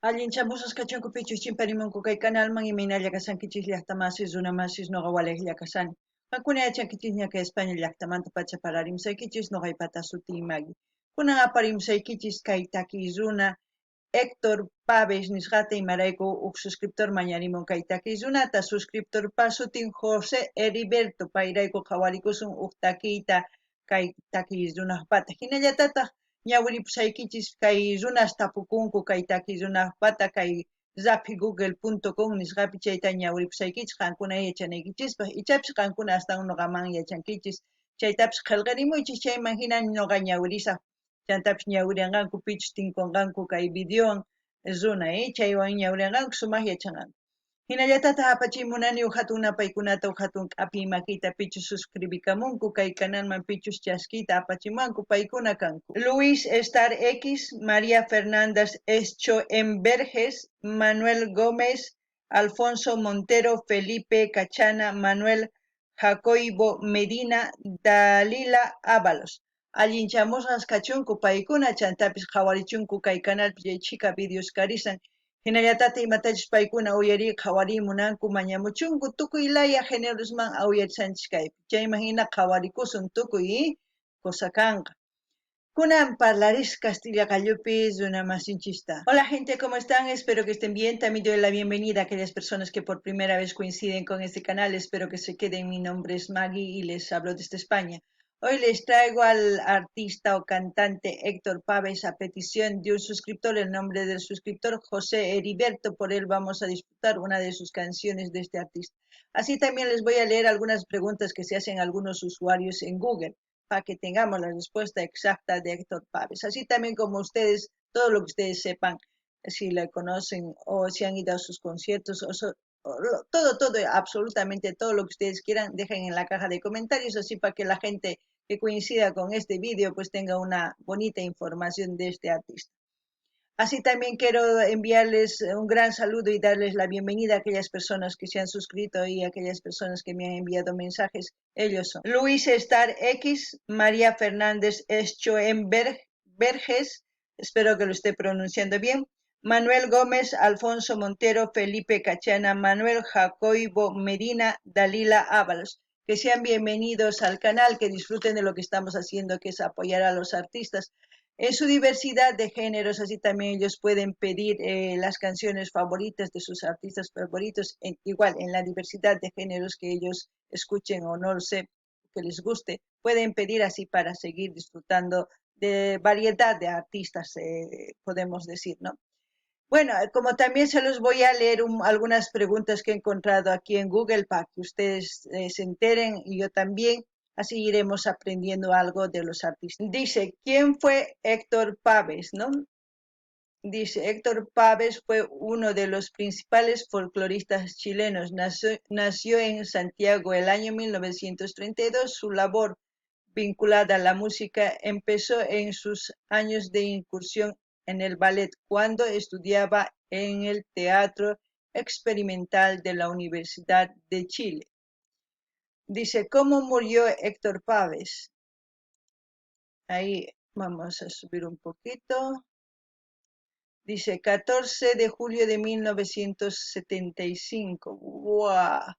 Allinchamusqas kachunku pichus chimparimunku kay kanalman, imaynalla kashankichis llaqtamasis, runamasis, noqa walejlla kashani. Qankuna yachankichisña kay España llaqtamanta pacha parlarimusaykichis, noqaypata sutiy Maggie. Kunan aparimusaykichis kay takiy runa Héctor Paves nisqata, imarayku uj suscriptor mañarimun kay takiy runata. Suscriptorpa sutin José Heriberto, payrayku qhawarikusun uj takiyta kay takiy runajpata. Hinallatataj ñawiripusaykichis kay runas tapukunku kay takiy runajpata kay raphi google.com nisqapi, chayta ñawiripusaykichis qankuna yachanaykichispaj. Ichapis qankuna astawan noqaman yachankichis, chaytapis qhelqarimuychis, chayman hina noqa ñawirisaj. Chantapis ñawiranqanku pichus tinkonqanku kay videowan runa, chaywan ñawiranqanku sumaj yachanqanku. Hinallatataj apachiy munani uj hatun napaykunata, uj hatun k'apiy makita pichus suscribikamunku kay kanalman, pichus chaskiyta apachimuwanku, paykuna kanku: Luis Star X, María Fernández Schoenberges, Manuel Gómez, Alfonso Montero, Felipe Cachana, Manuel Jacoibo Medina, Dalila Ábalos. Allinchamusqas kachunku paykuna, chantapis qhawarichunku kay canalpi chay chhika videos karisan. Hinallatata imatachus paykuna uyariy qhawariy munanku mañamuchunku, tukuy laya génerosman uyarisanchis kaypi. Chayman hina qhawarikusun tukuy cosa kanqa. Kunan parlaris Castilla qallupi runamasinchista. Hola gente, ¿cómo están? Espero que estén bien. También doy la bienvenida a aquellas personas que por primera vez coinciden con este canal. Espero que se queden. Mi nombre es Maggie y les hablo desde España. Hoy les traigo al artista o cantante Héctor Paves a petición de un suscriptor, el nombre del suscriptor José Heriberto, por él vamos a disfrutar una de sus canciones de este artista. Así también les voy a leer algunas preguntas que se hacen algunos usuarios en Google, para que tengamos la respuesta exacta de Héctor Paves. Así también como ustedes, todo lo que ustedes sepan, si le conocen o si han ido a sus conciertos, o todo, todo, absolutamente todo lo que ustedes quieran, dejen en la caja de comentarios, así para que la gente que coincida con este vídeo pues tenga una bonita información de este artista. Así también quiero enviarles un gran saludo y darles la bienvenida a aquellas personas que se han suscrito y a aquellas personas que me han enviado mensajes. Ellos son Luis Star X, María Fernández Schoenberg Verges, espero que lo esté pronunciando bien, Manuel Gómez, Alfonso Montero, Felipe Cachana, Manuel Jacoibo Medina, Dalila Ábalos. Que sean bienvenidos al canal, que disfruten de lo que estamos haciendo, que es apoyar a los artistas en su diversidad de géneros. Así también ellos pueden pedir las canciones favoritas de sus artistas favoritos, igual en la diversidad de géneros que ellos escuchen o no lo sé, que les guste, pueden pedir así para seguir disfrutando de variedad de artistas, podemos decir, ¿no? Bueno, como también se los voy a leer algunas preguntas que he encontrado aquí en Google para que ustedes se enteren y yo también, así iremos aprendiendo algo de los artistas. Dice, ¿quién fue Héctor Paves? ¿No? Dice, Héctor Paves fue uno de los principales folcloristas chilenos. Nació en Santiago el año 1932. Su labor vinculada a la música empezó en sus años de incursión en el ballet, cuando estudiaba en el Teatro Experimental de la Universidad de Chile. Dice, ¿cómo murió Héctor Paves? Ahí vamos a subir un poquito. Dice, 14 de julio de 1975. ¡Guau!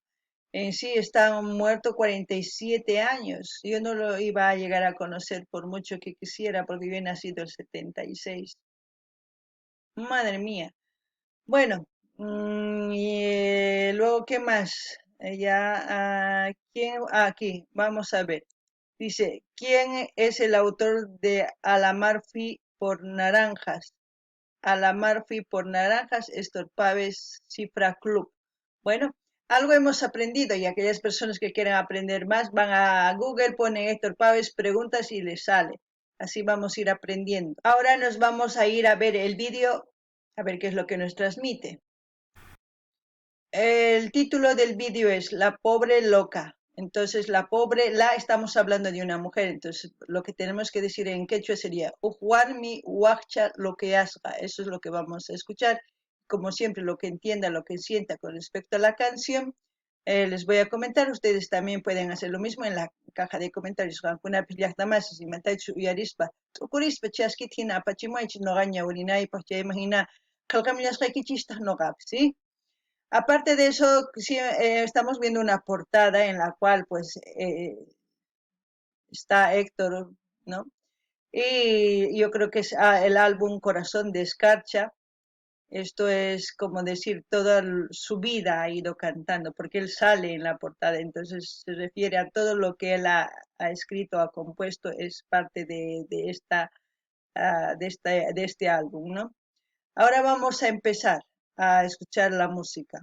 En sí está muerto 47 años. Yo no lo iba a llegar a conocer por mucho que quisiera, porque yo he nacido el 76. Madre mía. Bueno, y luego, ¿qué más? Ya, ¿quién? Ah, aquí, vamos a ver. Dice, ¿quién es el autor de A la mar fui por naranjas? A la mar fui por naranjas, Héctor Paves, Cifra Club. Bueno, algo hemos aprendido y aquellas personas que quieran aprender más van a Google, ponen Héctor Paves, preguntas y les sale. Así vamos a ir aprendiendo. Ahora nos vamos a ir a ver el vídeo, a ver qué es lo que nos transmite. El título del vídeo es La pobre loca. Entonces, la pobre, la estamos hablando de una mujer. Entonces, lo que tenemos que decir en quechua sería Uj warmi wajcha loqueasqa. Eso es lo que vamos a escuchar. Como siempre, lo que entienda, lo que sienta con respecto a la canción, les voy a comentar. Ustedes también pueden hacer lo mismo en la caja de comentarios. Qankunapis llaqtamasis imatachus uyarispa t'ukurispa chaskita hina apachimuwaychis noqa ñawirinaypaq, chayman hina Qhelqamullasqaykichistaj noqapis, ¿sí? Aparte de eso, sí, estamos viendo una portada en la cual pues está Héctor, ¿no? Y yo creo que es el álbum Corazón de Escarcha. Esto es como decir, toda su vida ha ido cantando, porque él sale en la portada, entonces se refiere a todo lo que él ha escrito, ha compuesto, es parte de este álbum, ¿no? Ahora vamos a empezar a escuchar la música.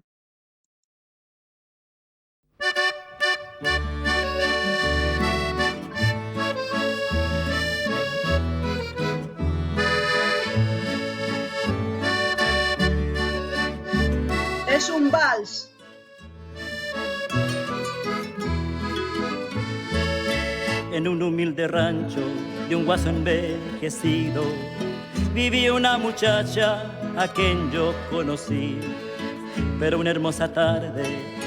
Es un vals. En un humilde rancho de un guaso envejecido vivía una muchacha a quien yo conocí, pero una hermosa tarde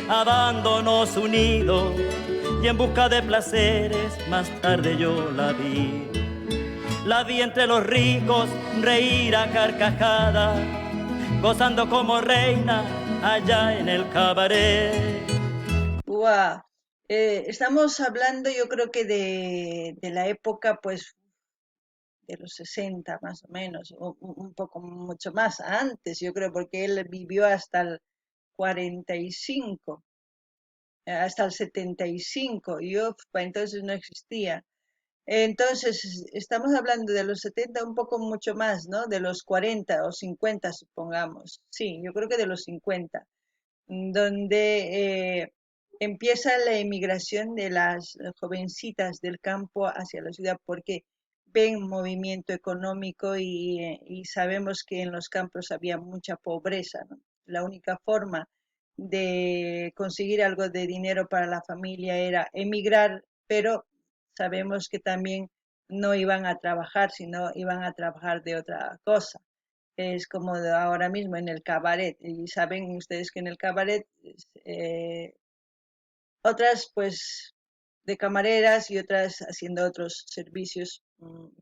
abandonó su nido y en busca de placeres más tarde yo la vi. La vi entre los ricos reír a carcajada, gozando como reina allá en el cabaret. Guau. Estamos hablando, yo creo que de la época, pues, de los 60 más o menos, o un poco mucho más antes, yo creo, porque él vivió hasta el 45, hasta el 75, yo pa' entonces no existía. Entonces, estamos hablando de los 70, un poco mucho más, ¿no? De los 40 o 50, supongamos. Sí, yo creo que de los 50, donde empieza la emigración de las jovencitas del campo hacia la ciudad, porque ven movimiento económico y sabemos que en los campos había mucha pobreza, ¿no? La única forma de conseguir algo de dinero para la familia era emigrar, pero sabemos que también no iban a trabajar, sino iban a trabajar de otra cosa. Es como ahora mismo en el cabaret, y saben ustedes que en el cabaret, otras pues de camareras y otras haciendo otros servicios,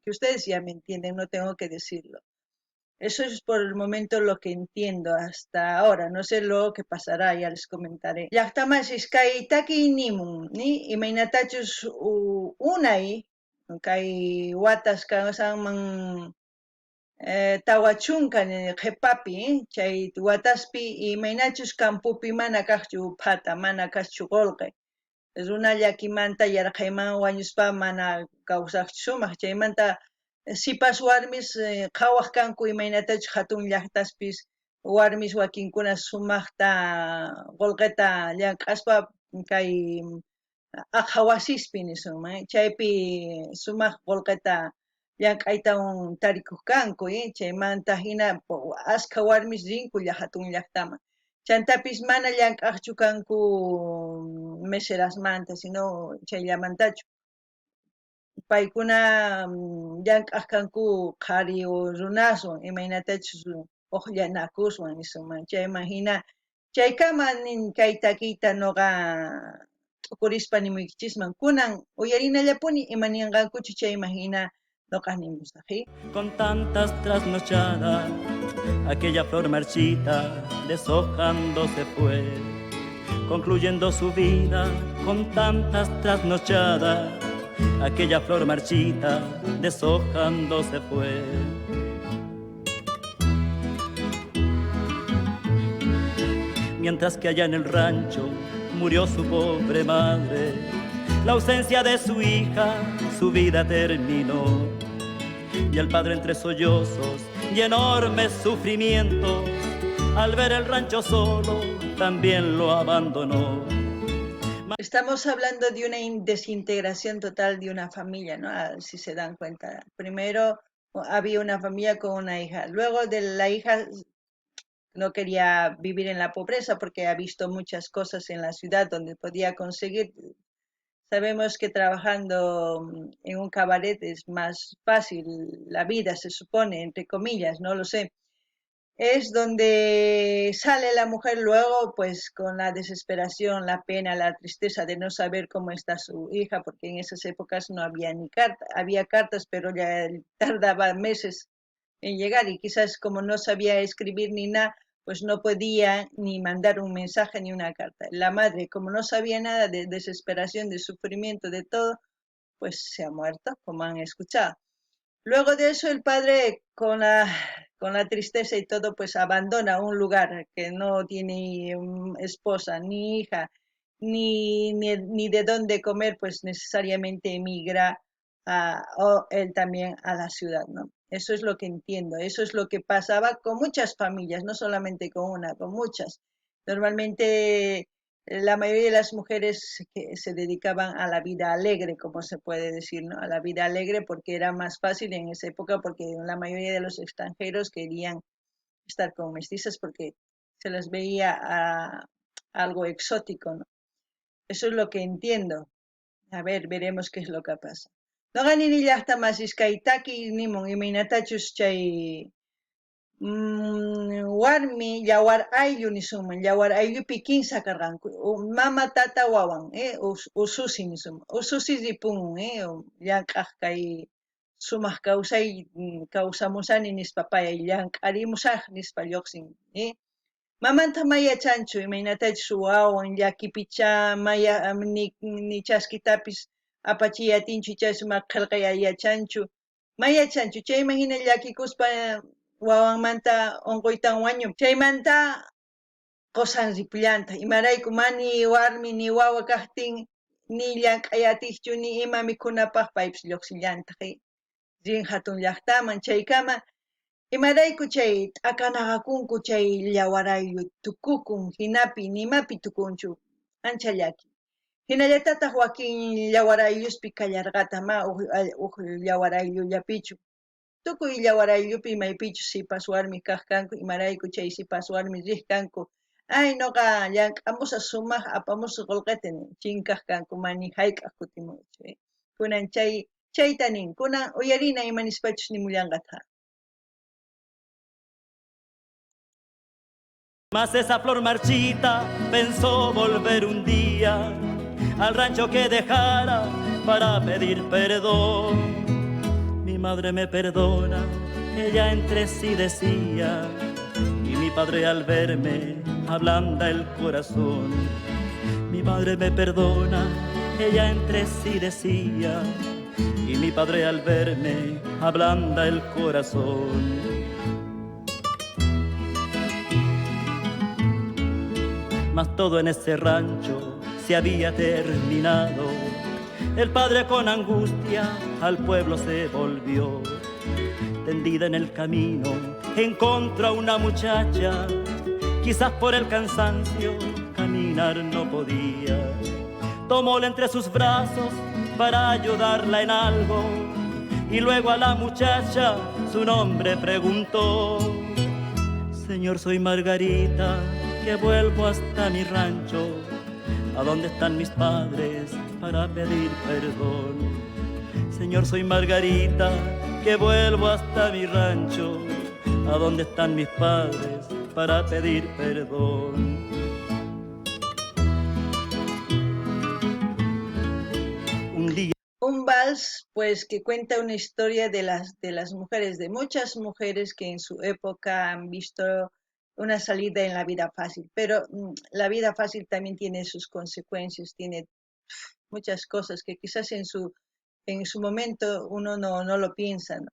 que ustedes ya me entienden, no tengo que decirlo. Eso es por el momento lo que entiendo hasta ahora. No sé luego qué pasará, ya les comentaré. Llaqtamasis kay takiy nimun, ni imaynatachus unay kay watas kansanman tawa chunka qhipapi, chay wataspi imaynachus campopi mana kaqchu phata, mana kaqchu qullqi. Runa llakimanta yarqhayman wañuspa mana kawsaqchu sumaq. Chaymanta sipas warmis qhawaq kanku imaynatachus hatun llaqtaspis warmis wakinkuna sumaqta qullqita llank'aspa kay aqha wasispi nisunman, chaypi sumaq qullqita llank'aytawan tarikuq kanku, chaymanta hina askha warmis rinku hatun llaqtaman. Chantapis mana llank'aqchu kanku meserasmanta, sino chayllamantachu. Paykuna llank'aq kanku qhari runaswan, imaynatachus uqllanakuswan nisunman. Chayman hina chaykama nin kay takiyta noqa t'ukurispa nimuykichisman. Kunan uyarinallapuni ima ninqankuchu chayman hina noqa nimusaq. Con tantas trasnochadas, aquella flor marchita deshojando se fue, concluyendo su vida con tantas trasnochadas, aquella flor marchita deshojando se fue. Mientras que allá en el rancho murió su pobre madre, la ausencia de su hija, su vida terminó. Y el padre entre sollozos y enormes sufrimientos, al ver el rancho solo, también lo abandonó. Estamos hablando de una desintegración total de una familia, ¿no? Ah, si se dan cuenta. Primero había una familia con una hija. Luego de la hija no quería vivir en la pobreza porque ha visto muchas cosas en la ciudad donde podía conseguir. Sabemos que trabajando en un cabaret es más fácil la vida, se supone, entre comillas, no lo sé. Es donde sale la mujer luego, pues con la desesperación, la pena, la tristeza de no saber cómo está su hija, porque en esas épocas no había ni carta, había cartas, pero ya tardaba meses en llegar y quizás como no sabía escribir ni nada, pues no podía ni mandar un mensaje ni una carta. La madre, como no sabía nada de desesperación, de sufrimiento, de todo, pues se ha muerto, como han escuchado. Luego de eso el padre, con la tristeza y todo, pues abandona un lugar que no tiene esposa, ni hija, ni de dónde comer, pues necesariamente emigra o él también a la ciudad, ¿no? Eso es lo que entiendo, eso es lo que pasaba con muchas familias, no solamente con una, con muchas. Normalmente la mayoría de las mujeres que se dedicaban a la vida alegre, como se puede decir, ¿no? A la vida alegre porque era más fácil en esa época, porque la mayoría de los extranjeros querían estar con mestizas porque se les veía algo exótico, ¿no? Eso es lo que entiendo. A ver, veremos qué es lo que pasa. Noqa nini llaqta masis kay taki nimun imaynatachus chay warmi yawar ayllu nisunman, yawar ayllupi kinsa karqanku, mama, tata, wawan, ususi nisunman, ususi ripun, llank'aj kay sumaq kawsay kawsamusani nispa pay llank'arimusaj nispa lluqsin, Mamanta ma yachanchu imaynatachus wawan llakipicha maya ni chaskitapis apachiy atinchu chay sumaq qillqay yachanchu, ma yachanchu chayman hina llakikuspa wawanmanta unquytan wañun, chaymanta qusan ripullantaq imarayku mani warmi ni wawa kaqtin ni llank'ay atiqchu ni ima mikhunapaq paypis lluqsillantaq rin hatun llaqtaman chaykama imarayku chay t'akanaqakunku chay yawar ayllu tukukun hinapi nimapi tukunchu ancha llaki. Hinallatataq wakin yawar aylluspi kallarqataq ma uj yawar ayllullapichu. Tukuy yawar ayllupi maypichus sipas warmi kaq kanku imarayku chay sipas warmi riq kanku ay nuqa llank'amusaq sumaq apamusaq qullqita chinkaq kanku mani hayk'aq kutimunchu. Kunan chay chayta nin kunan uyarina ima nispachus nimullanqataq. Mas esa flor marchita pensó volver un día al rancho que dejara para pedir perdón. Mi madre me perdona, ella entre sí decía, y mi padre al verme ablanda el corazón. Mi madre me perdona, ella entre sí decía, y mi padre al verme ablanda el corazón. Mas todo en ese rancho se había terminado. El padre con angustia al pueblo se volvió. Tendida en el camino encontró a una muchacha, quizás por el cansancio caminar no podía. Tomóla entre sus brazos para ayudarla en algo y luego a la muchacha su nombre preguntó. Señor, soy Margarita, que vuelvo hasta mi rancho, a donde están mis padres para pedir perdón. Señor, soy Margarita, que vuelvo hasta mi rancho, a donde están mis padres para pedir perdón. Un día Un vals, pues, que cuenta una historia de las mujeres, de muchas mujeres que en su época han visto una salida en la vida fácil, pero la vida fácil también tiene sus consecuencias, tiene muchas cosas que quizás en su momento uno no lo piensa, ¿no?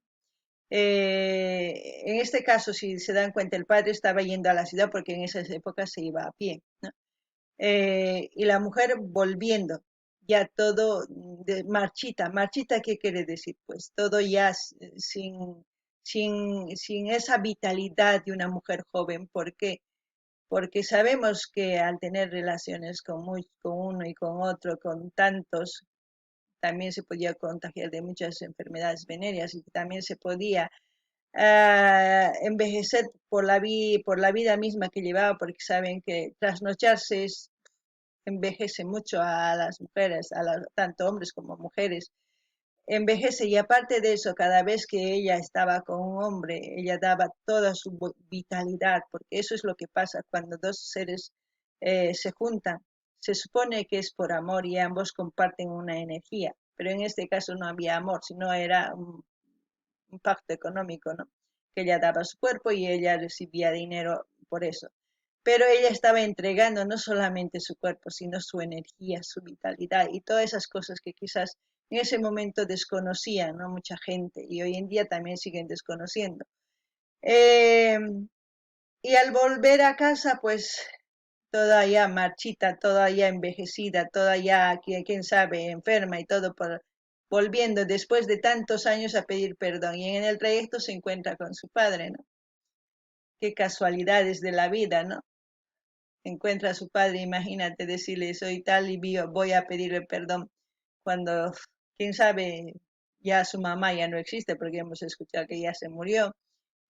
En este caso, si se dan cuenta, el padre estaba yendo a la ciudad porque en esas épocas se iba a pie, ¿no? Y la mujer volviendo, ya todo de marchita. Marchita, ¿qué quiere decir? Pues todo ya sin esa vitalidad de una mujer joven. ¿Por qué? Porque sabemos que al tener relaciones con uno y con otro, con tantos, también se podía contagiar de muchas enfermedades venéreas y también se podía envejecer por la vida misma que llevaba, porque saben que trasnocharse envejece mucho a las mujeres, tanto hombres como mujeres, envejece y aparte de eso, cada vez que ella estaba con un hombre, ella daba toda su vitalidad, porque eso es lo que pasa cuando dos seres se juntan. Se supone que es por amor y ambos comparten una energía, pero en este caso no había amor, sino era un pacto económico, ¿no? Que ella daba su cuerpo y ella recibía dinero por eso. Pero ella estaba entregando no solamente su cuerpo, sino su energía, su vitalidad y todas esas cosas que quizás en ese momento desconocían, ¿no? Mucha gente, y hoy en día también siguen desconociendo. Y al volver a casa, pues toda ya marchita, toda ya envejecida, toda ya, quién sabe, enferma y todo, por, volviendo después de tantos años a pedir perdón. Y en el trayecto se encuentra con su padre, ¿no? Qué casualidades de la vida, ¿no? Encuentra a su padre, imagínate decirle, soy tal y voy a pedirle perdón, cuando, quién sabe, ya su mamá ya no existe, porque hemos escuchado que ya se murió,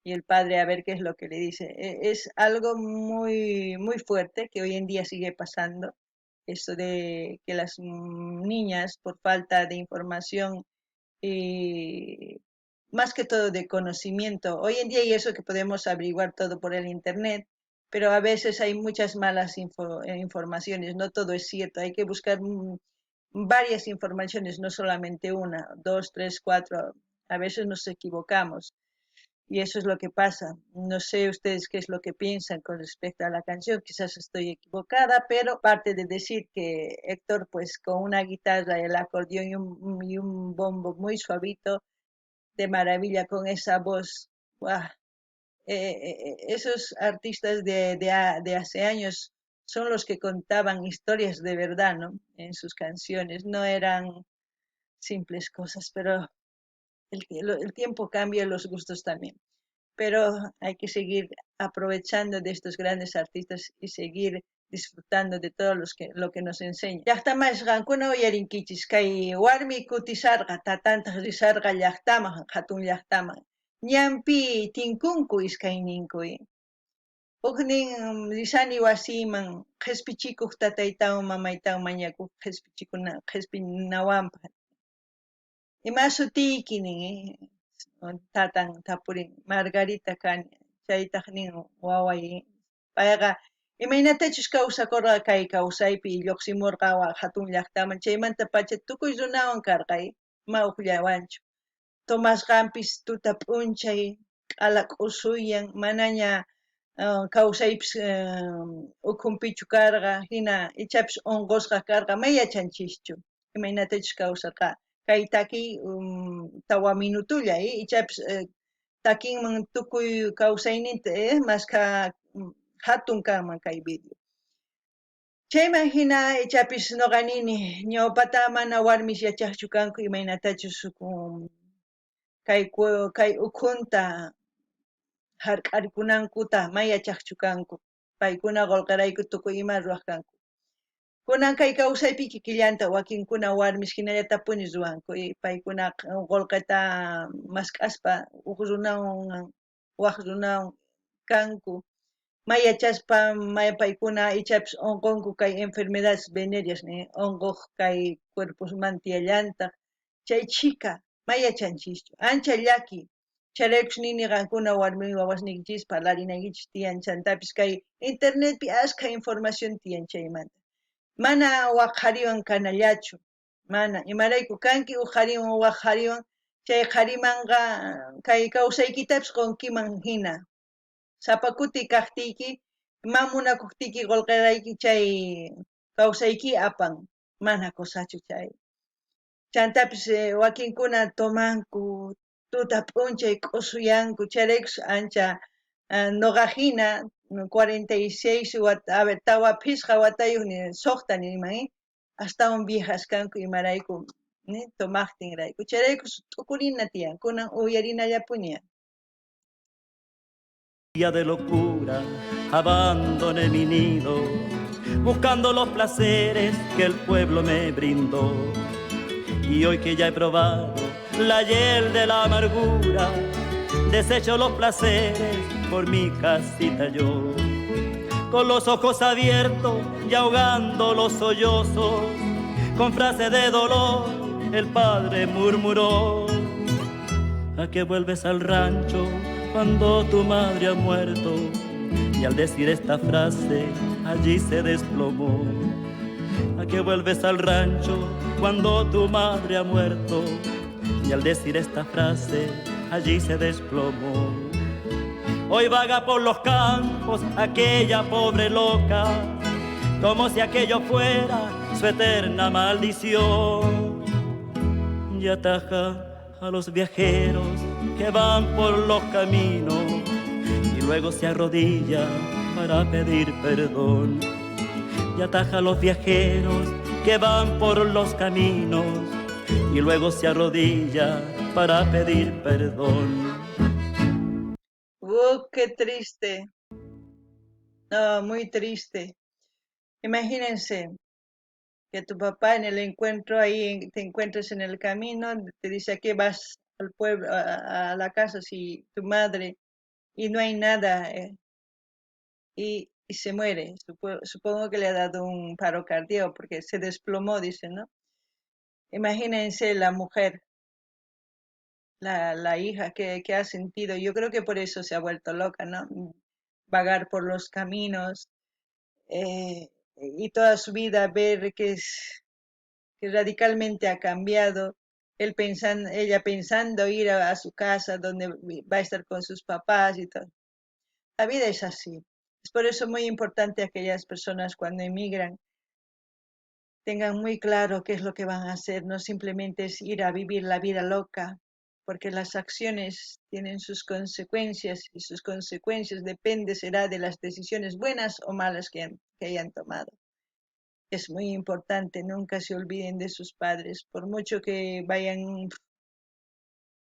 y el padre a ver qué es lo que le dice. Es algo muy, muy fuerte que hoy en día sigue pasando, eso de que las niñas, por falta de información y más que todo de conocimiento, hoy en día y eso que podemos averiguar todo por el internet, pero a veces hay muchas malas informaciones, no todo es cierto, hay que buscar varias informaciones, no solamente una, dos, tres, cuatro, a veces nos equivocamos. Y eso es lo que pasa. No sé ustedes qué es lo que piensan con respecto a la canción, quizás estoy equivocada, pero parte de decir que Héctor, pues con una guitarra, el acordeón y un bombo muy suavito, de maravilla, con esa voz, ¡guau! Esos artistas de hace años son los que contaban historias de verdad, ¿no? En sus canciones, no eran simples cosas, pero el tiempo cambia, los gustos también. Pero hay que seguir aprovechando de estos grandes artistas y seguir disfrutando de todo lo que nos enseñan. Llaqtamas qankuna uyarinkichis kay warmi kutisarqa tatantaq risarqa llaqtaman, hatun llaqtaman. Ñanpi tinkunku iskayninku. Ujnin risani wasiman qhispichikuq tataytawan mamaytawan mañakuq qhispichikuna qhispinawanpaq. Ima sutiyki nin, tatan tapurin, Margarita kani, chaytaq nin waway. Payqa imaynatachus kawsakurqa kay kawsaypi lluqsimurqa hatun llaqtaman, chaymantapacha tukuy runawan karqa, ma ujllawanchu. Tomasqanpis tuta p'unchay q'ala k'usuyan, manaña kawsaypis ukhunpichu karqa, hina ichapis unqusqa karqa, may yachanchischu imaynatachus kawsarqa. Kay takiy tawa minutulla, ichapis takinman tukuy kawsayninta, maskha hatun kanman kay video. Chayman hina ichapis noqa nini, ñawpata mana warmis yachaqchu kanku imaynatachus kay ukhunta hark'arikunankuta may yachaqchu kanku. Paykuna qullqirayku tukuy ima ruwaq kanku. Kunan kay kawsaypi kikillanta wakinkuna warmis hinallatapuni ruwanku. Paykuna qullqita mask'aspa huk runawan wak runawan kanku. May yachaspa may paykuna ichapis unqunku kay enfermedades venéreas unquq kay cuerposman tiyallantaq. Chay chhika may yachanchischu. Ancha llaki. Chayraykus nini qankuna warmi wawasniykichis parlarinaykichis tiyan, chantapis kay internetpi askha información tiyan chaymanta. Mana wak qhariwan kanallachu, mana. Imarayku kanki huk qhariwan wak qhariwan, chay qharimanqa kay kawsaykitapis qunkiman hina. Sapa kuti kaqtiyki, ma munakuqtiyki qullqirayki chay kawsayki apan, mana cosachu chay. Chantapis wakinkuna tomanku, tuta p'unchay k'usuyanku, chayraykus ancha noqa hina 46 wata, a ver, tawa phisqa watayuq ni suqta niyman, astawan viejas kanku imarayku tomaqtinrayku. Chayraykus t'ukurina tiyan, kunan uyarinallapuni. Día de locura, abandoné mi nido, buscando los placeres que el pueblo me brindó. Y hoy que ya he probado la hiel de la amargura, desecho los placeres por mi casita yo. Con los ojos abiertos y ahogando los sollozos, con frase de dolor el padre murmuró: ¿A qué vuelves al rancho cuando tu madre ha muerto? Y al decir esta frase allí se desplomó. ¿A qué vuelves al rancho cuando tu madre ha muerto? Y al decir esta frase allí se desplomó. Hoy vaga por los campos aquella pobre loca, como si aquello fuera su eterna maldición. Y ataja a los viajeros que van por los caminos y luego se arrodilla para pedir perdón. Y ataja a los viajeros que van por los caminos y luego se arrodilla para pedir perdón. ¡Oh, qué triste! No, muy triste. Imagínense que tu papá en el encuentro ahí te encuentres en el camino, te dice a qué vas al pueblo, a la casa, si tu madre, y no hay nada, y se muere. Supongo que le ha dado un paro cardíaco porque se desplomó, dice, ¿no? Imagínense la mujer, la hija que ha sentido. Yo creo que por eso se ha vuelto loca, ¿no? Vagar por los caminos y toda su vida ver que radicalmente ha cambiado. Ella pensando ir a su casa donde va a estar con sus papás y todo. La vida es así. Es por eso muy importante aquellas personas cuando emigran tengan muy claro qué es lo que van a hacer. No simplemente es ir a vivir la vida loca, porque las acciones tienen sus consecuencias y sus consecuencias depende será de las decisiones buenas o malas que hayan tomado. Es muy importante, nunca se olviden de sus padres, por mucho que vayan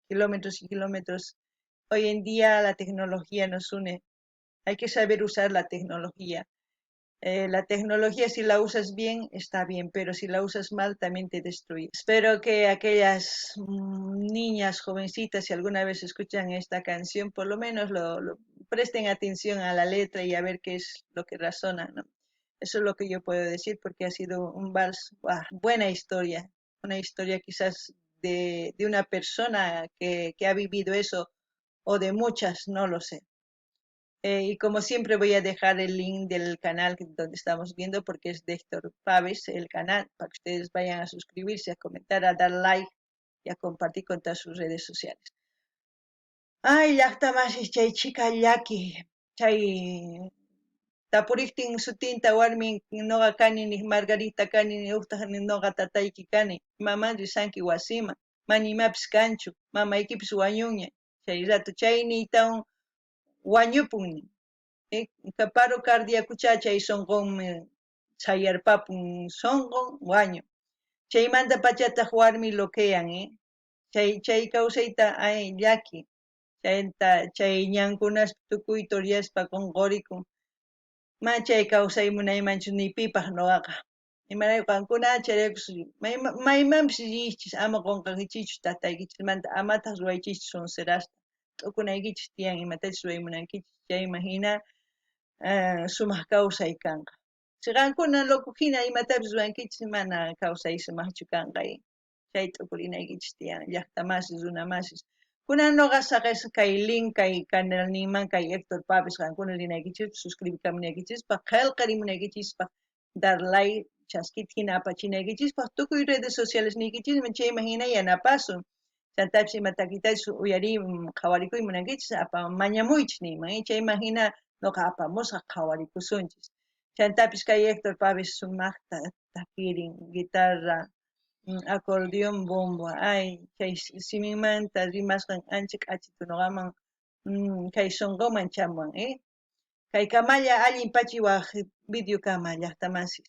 kilómetros y kilómetros. Hoy en día la tecnología nos une, hay que saber usar la tecnología. La tecnología, si la usas bien, está bien, pero si la usas mal, también te destruye. Espero que aquellas niñas jovencitas, si alguna vez escuchan esta canción, por lo menos lo presten atención a la letra y a ver qué es lo que razona, ¿no? Eso es lo que yo puedo decir, porque ha sido un vals, ¡buah!, buena historia, una historia quizás de una persona que ha vivido eso, o de muchas, no lo sé. Y como siempre voy a dejar el link del canal donde estamos viendo, porque es de Héctor Pavez el canal, para que ustedes vayan a suscribirse, a comentar, a dar like y a compartir con todas sus redes sociales. Ay, llaqta masis chay chika llaki, chay tapuriktin sutinta warmin noqa kani ni Margarita kani ni uqtaq ni noqa tatayki kani, maman risanki wasiman, mana imapis kanchu, mamaykipis wañunña, chay rato chay niytawan wañupun nin. Paro cardíaco chay sonqonmi sayarpapun sonqon wañun. Chaymanta pachataq warmi loquean, chay kawsayta ay llaki, chayta chay ñankunaspi tukuy toryaspa qunqurikun. Ma chay kawsay munaymanchu ni pipaq noqaqa. Imarayku qankuna chayrayku maymanpis riychis ama qunqankichikchu tataykichismanta, amataq ruwaychischu sonserasta. T'ukunaykichis tiyan imatachus ruway munankichis, chayman hina sumaq kawsay kanqa. Si qankuna loco hina imatapis ruwankichis, mana kawsay sumaqchu kanqa. Chay t'ukurinaykichis tiyan, llaqta masis, runa masis. Kunan noqa saqesaq kay link, kay canalninman, kay Héctor Pavez, qankuna rinaykichispaq, suscribikamunaykichispaq, qhelqarimunaykichispaq, dar like, chaskita hina apachinaykichispaq, tukuy redes sociales niykichisman, chayman hina yanapasun. Chantapis ima takitachus uyariy qhawarikuy munankichis, mañamuychis niyman, chayman hina noqa apamusaq qhawarikusunchis. Chantapis kay Héctor Pavez sumaqta takirin, guitarra, acordeón, bombo, ay, chay siminmanta rimasqan ancha k'achitu noqaman kay sonqoman chamuwan, Kay kamalla allin pachi waj video kama llaqta masis.